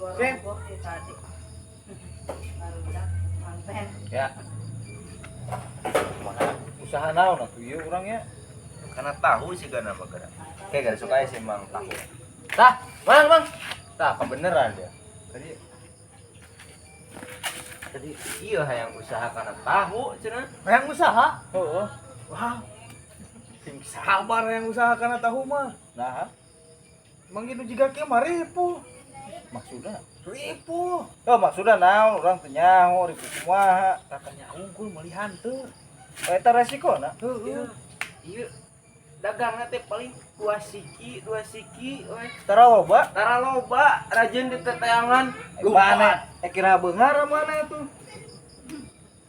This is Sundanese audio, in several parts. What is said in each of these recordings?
Sip. Tadi. Barudak manten. Ya. Kumaha usaha naon atuh ieu urang ya? Karena tahu sih gana apa gara. Kayak gak suka sih mang tahu. Tah, mang mang. Tah, kebeneran dia. Tadi tadi iya hayang usaha karena tahu cenah. Hayang usaha? Heeh. Wah. Sing sabar hayang usaha kana tahu mah. Nah, Mang gitu jiga kieu mah ripuh. Maksudna? Ripuh. Oh, maksudna naon urang teu nyaho ripuh kumaha. Katanya unggul melihan teu. Oh, eta resikona. Heeh. Iya. Dagangna teh paling dua siki we. Tara loba. Tara loba, rajin di teteangan. Mana? Eh kira beunghar mana tuh?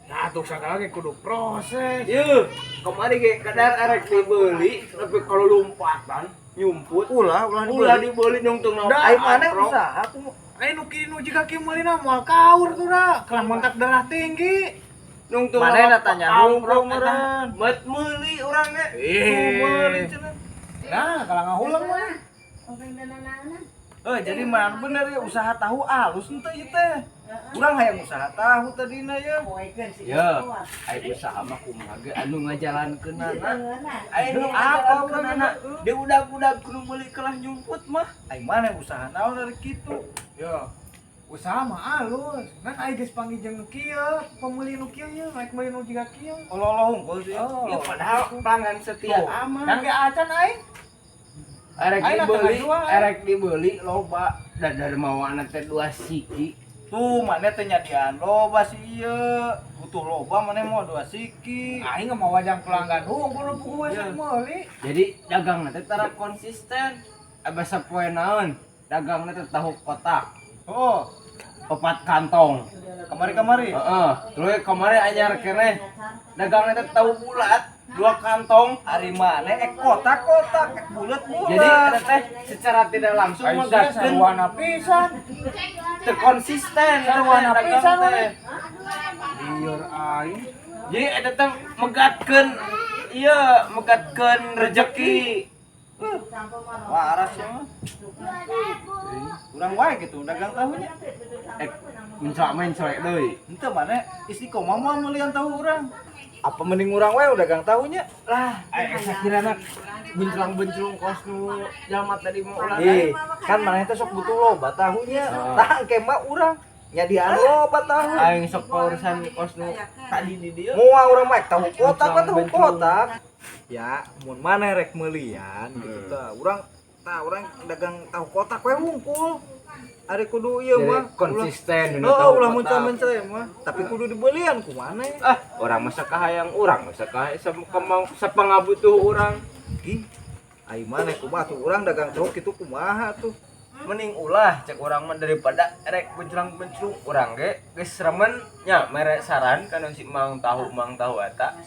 Nah, tuh sagala ge kudu proses. Iya, kemarin ge kadar erek dibeli, tapi kalau lompatan nyumput. Ulah, ulah Ulah dibeli. dibeli nyungtung naon. Ai mana usaha aku Ayo nu kieu nu jiga kieu meulina moal kaur tuh da. Kalah mentak darah tinggi. Nungtung Mana tanya amprok meureun. Met meuli urang ge. Eh. Meuli cenah. Nah, kalau ngahulang mah. Eh, jadi mana bener ya usaha tahu alus henteu ieu teh. Urang hayang usaha tahu tadina ya. Ya, ai usaha mah kumaha ge anu ngajalankeunana. Ai nu Apa urang ngajalankeunana? Dia udah-udah kudu meuli kelah nyumput mah. Ai mana usaha naon dari kitu? Ya. Usaha mah alus. Kan ai geus panggih jeung nu kieu, pemuli nu kieu ye, naik meuli nu jiga kieu. Olo-olo hungkul sih. Oh. Ya padahal pelanggan setia Tuh, aman. kan ge acan aing. Erek Aing dibeli, tengah jual, aing. erek dibeli loba dan dari mawana teh dua siki. Tuh, mana teh nyadian loba sih ieu. Butuh loba mana mau dua siki. Aing mah wajang pelanggan hungkul nu puguh we Ya. sok meuli. Jadi dagang teh tara konsisten. Abah sapoe naon? Dagang teh tahu kotak, Oh, opat kantong. Kamari-kamari. Heeh, terus kemarin anyar keneh. Dagang teh tahu bulat, dua kantong. Ari mana eh kotak-kotak, eh bulat-bulat. Jadi eta teh secara tidak langsung Aing sia megatkeun sarwana pisan. teu konsisten Sarwana dagang pisan teh. we. Lieur aing. Jadi eta teh megatkeun ieu megatkeun rezeki. Waras ya mah. Urang wae gitu dagang tahunya. Eh, mencoak mencoek deui. Henteu mana istiqomah moal meulian tahu urang. Apa mending urang wae dagang tahunya? Lah, eh sakirana benclang-benclung kos nu jalma tadi mau ulah. Eh, kan mana teh sok butuh loba tahunya. Ah. Tah engke mah urang nyadian loba tahu. Aing sok paurusan kos nu tadi di dieu. Moal urang mah tahu kotak mah tahu Benclang-benclung. kotak. Ya, mun mana rek meulian gitu tah. Urang tah urang dagang tahu kotak we hungkul. Ari kudu ieu Jadi mah konsisten dina Oh, tahu ulah kotak. muncul-muncul mah. Tapi kudu dibelian ku mana? Ah, urang masa kahayang urang, masa kahayang sapangabutuh urang. Ih, ai mana kumaha tuh urang dagang tahu kitu kumaha tuh. Mending ulah cek urang mah daripada rek benclang-benclung urang ge geus remen nya mere saran kana si mang tahu eta.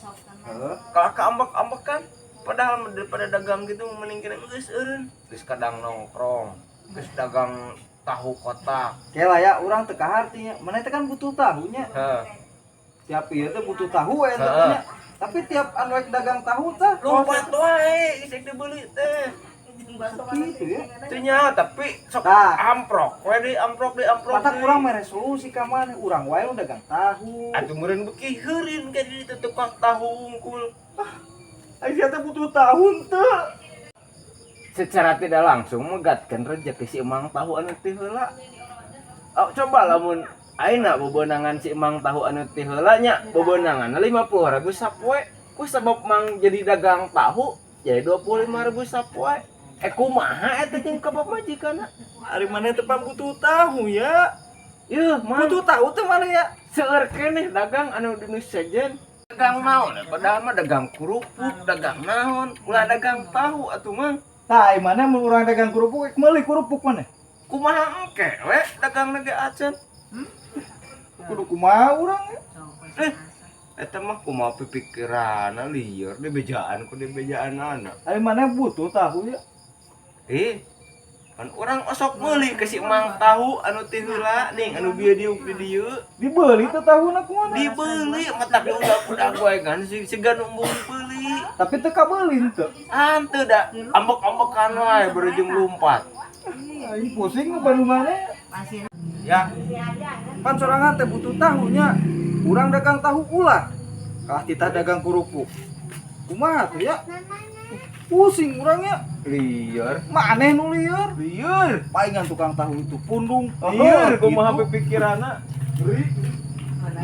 Heeh. Kalau keambek-ambekan padahal mah daripada dagang gitu mending kena geus eureun. Geus kadang nongkrong, geus dagang tahu kotak. Kela ya urang teu kahartinya. Mana teh kan butuh tahunya. Heeh. Tiap ieu teh butuh tahu we eta Heeh. nya. Tapi tiap anu rek dagang tahu tah Lompat wae geus rek dibeli teh. Gitu ya. Teu nya tapi sok Tah. amprok we deui amprok deui amprok. Mata deui. kurang mere solusi ka maneh urang wae nu dagang tahu. Atuh meureun beuki heureun ka di ditu tukang tahu hungkul. Ai sia teh butuh tahu henteu. Secara tidak langsung megatkeun rezeki si emang tahu anu ti heula. Oh, coba lamun ayeuna bebenangan si emang tahu anu ti heula nya bebenangan 50.000 sapoe. Ku sabab mang jadi dagang tahu jadi 25.000 sapoe. Eh kumaha eta jeung ka pamajikanna? Ari maneh teh pan butuh tahu ya. Yeuh, mah Butuh tahu teh mana ya? Seueur keneh dagang anu di nu sejen. Dagang naon? Padahal mah dagang kerupuk, dagang naon, ulah dagang tahu atuh mah. Tah, ai mana mun urang dagang kerupuk, meuli kerupuk mana? Kumaha engke we dagang ge acan? Kudu kumaha urang ya? Eh, eta mah kumaha pipikiranna lieur dibejaan ku dibejaan anak. Ari mana butuh tahu ya? Eh, kan urang osok meuli ke si Mang tahu anu ti heula ning anu bieu diuk di dieu. Dibeli teh tahuna kumaha? Dibeli matak diudak-udak wae kan si siga nu embung dibeli. Tapi teu kabeuli henteu. Hanteu da ambek-ambekan wae berujung lompat. Aing pusing nu bandungannya. Masih. Ya. Pan sorangan teh butuh tahunya. Urang dagang tahu ulah. Kalah titah dagang kerupuk. Kumaha tuh ya? Pusing urangnya. Lieur. Maneh nu lieur. Lieur. Palingan tukang tahu itu pundung. Lieur Gitu. kumaha pikiranna. Mana?